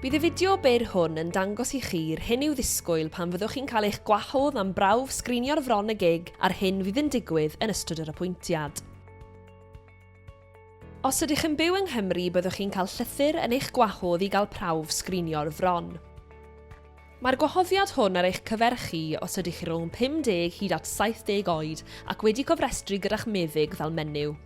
Bydd y fideo byr hwn yn dangos i chi'r hyn i'w ddisgwyl pan fyddwch chi'n cael eich gwahodd am brawf sgrinio'r fron y gig a'r hyn fydd yn digwydd yn ystod yr apwyntiad. Os ydych yn byw yng Nghymru byddwch chi'n cael llythyr yn eich gwahodd i gael prawf sgrinio'r fron. Mae'r gwahoddiad hwn ar eich cyfer chi os ydych chi rhwng 50 hyd at 70 oed ac wedi cofrestru gyda'ch meddyg fel menyw.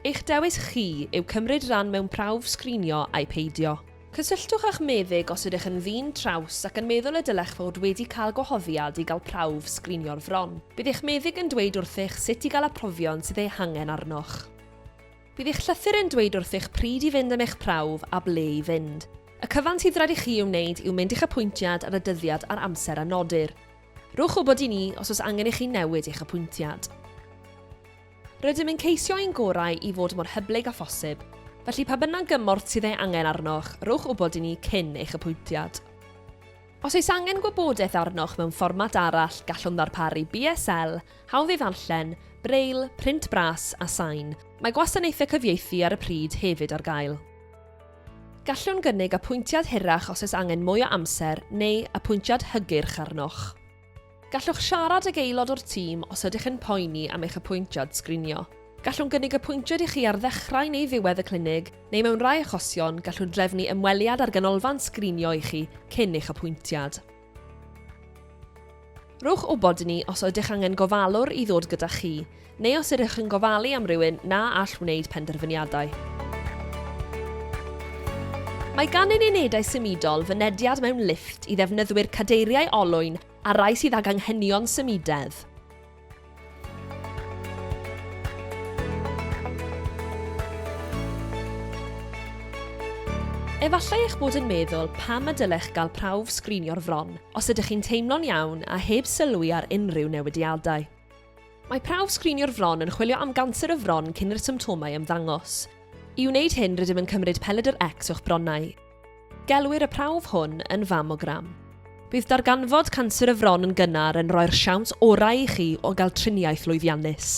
Eich dewis chi yw cymryd rhan mewn prawf sgrinio ai peidio. Cysylltwch â'ch meddyg os ydych yn ddyn traws ac yn meddwl y dylech fod wedi cael gwahoddiad i gael prawf sgrinio'r fron. Bydd eich meddyg yn dweud wrthych sut i gael y profion sydd eu hangen arnoch. Bydd eich llythyr yn dweud wrthych pryd i fynd am eich prawf a ble i fynd. Y cyfan sydd raid i chi ei wneud yw mynd i'ch apwyntiad ar y dyddiad a'r amser a nodir. Rhowch wybod i ni os oes angen i chi newid eich apwyntiad. Rydym yn ceisio ein gorau i fod mor hyblyg â phosib, felly pa bynnag gymorth sydd ei angen arnoch, rhowch wybod i ni cyn eich apwyntiad. Os oes angen gwybodaeth arnoch mewn fformat arall, gallwn ddarparu BSL, hawdd ei ddarllen, Braille, print bras a sain. Mae gwasanaethau cyfieithu ar y pryd hefyd ar gael. Gallwn gynnig apwyntiad hirach os oes angen mwy o amser neu apwyntiad hygyrch arnoch. Gallwch siarad ag aelod o'r tîm os ydych yn poeni am eich apwyntiad sgrinio. Gallwn gynnig apwyntiad i chi ar ddechrau neu ddiwedd y clinig, neu mewn rhai achosion, gallwn drefnu ymweliad â'r ganolfan sgrinio i chi cyn eich apwyntiad. Rhowch wybod i ni os ydych angen gofalwr i ddod gyda chi, neu os ydych yn gofalu am rywun na all wneud penderfyniadau. Mae gan ein unedau symudol fynediad mewn lifft i ddefnyddwyr cadeiriau olwyn a rhai sydd ag anghenion symudedd. Efallai eich bod yn meddwl pam y dylech gael prawf sgrinio'r fron os ydych chi'n teimlo'n iawn a heb sylwi ar unrhyw newidiadau. Mae prawf sgrinio'r fron yn chwilio am ganser y fron cyn i'r symptomau ymddangos. I wneud hyn rydym yn cymryd pelydr X o'ch bronnau. Gelwir y prawf hwn yn famogram. Bydd darganfod canser y fron yn gynnar yn rhoi'r siawns orau i chi o gael triniaeth lwyddiannus.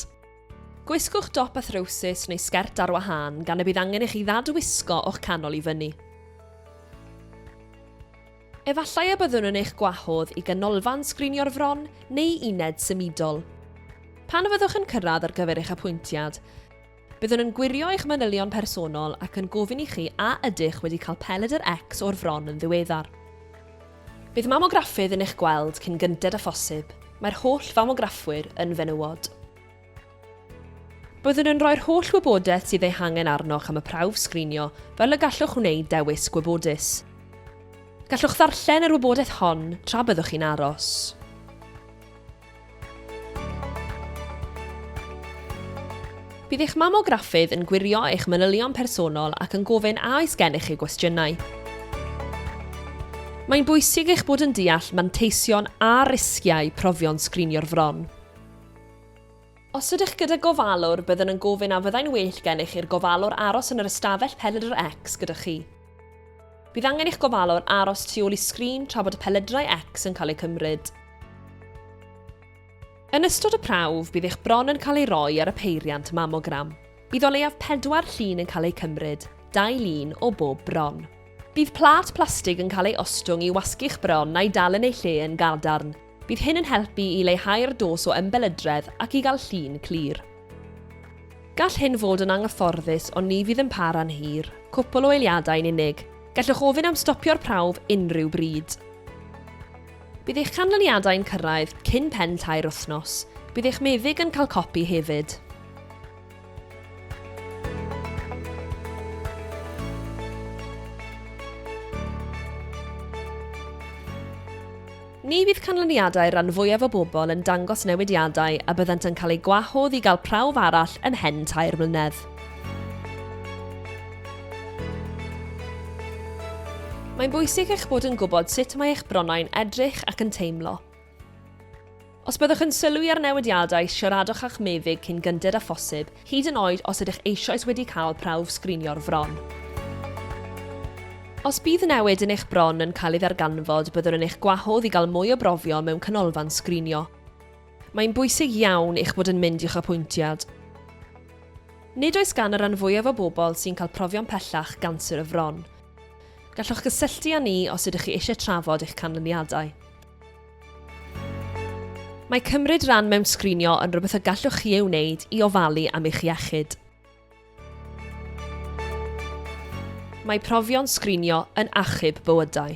Gwisgwch dop a throwsus neu sgert ar wahân gan y bydd angen i chi ddadwisgo o'ch canol i fyny. Efallai y byddwn yn eich gwahodd i ganolfan sgrinio'r fron neu uned symudol. Pan fyddwch yn cyrraedd ar gyfer eich apwyntiad, byddwn yn gwirio eich manylion personol ac yn gofyn i chi a ydych wedi cael pelydr X o'r fron yn ddiweddar. Bydd mamograffydd yn eich gweld cyn gynted â phosib, mae'r holl famograffwyr yn fenywod. Byddwn yn rhoi'r holl wybodaeth sydd ei hangen arnoch am y prawf sgrinio fel y gallwch wneud dewis gwybodus. Gallwch ddarllen yr wybodaeth hon tra byddwch chi'n aros. Bydd eich mamograffydd yn gwirio eich manylion personol ac yn gofyn a oes gennych chi gwestiynau. Mae'n bwysig eich bod yn deall manteision a risgiau profion sgrinio'r fron. Os ydych gyda gofalwr, byddwn yn gofyn a fyddai'n well gennych i'r gofalwr aros yn yr ystafell pelydr X gyda chi. Bydd angen i'ch gofalwr aros tu ôl i sgrin tra bod y pelydrau X yn cael eu cymryd. Yn ystod y prawf, bydd eich bron yn cael ei roi ar y peiriant mamogram. Bydd o leiaf pedwar llun yn cael eu cymryd, dau lun o bob bron. Bydd plât plastig yn cael ei ostwng i wasgu'ch bron a'i dal yn ei lle yn gadarn. Bydd hyn yn helpu i leihau'r dos o ymbelydredd ac i gael llun clir. Gall hyn fod yn anghyfforddus ond ni fydd yn para'n hir, cwpl o eiliadau'n unig. Gallwch ofyn am stopio'r prawf unrhyw bryd. Bydd eich canlyniadau'n cyrraedd cyn pen tair wythnos. Bydd eich meddyg yn cael copi hefyd. Ni fydd canlyniadau'r rhan fwyaf o bobl yn dangos newidiadau a byddant yn cael eu gwahodd i gael prawf arall ymhen tair mlynedd. Mae'n bwysig eich bod yn gwybod sut mae eich bronnau'n edrych ac yn teimlo. Os byddwch yn sylwi ar newidiadau, siaradwch â'ch meddyg cyn gynted â phosib, hyd yn oed os ydych eisoes wedi cael prawf sgrinio'r fron. Os bydd newid yn eich bron yn cael ei ddarganfod, byddwn yn eich gwahodd i gael mwy o brofion mewn canolfan sgrinio. Mae'n bwysig iawn eich bod yn mynd i'ch apwyntiad. Nid oes gan y rhan fwyaf o bobl sy'n cael profion pellach ganser y fron. Gallwch gysylltu â ni os ydych chi eisiau trafod eich canlyniadau. Mae cymryd rhan mewn sgrinio yn rhywbeth y gallwch chi ei wneud i ofalu am eich iechyd. Mae profion sgrinio yn achub bywydau.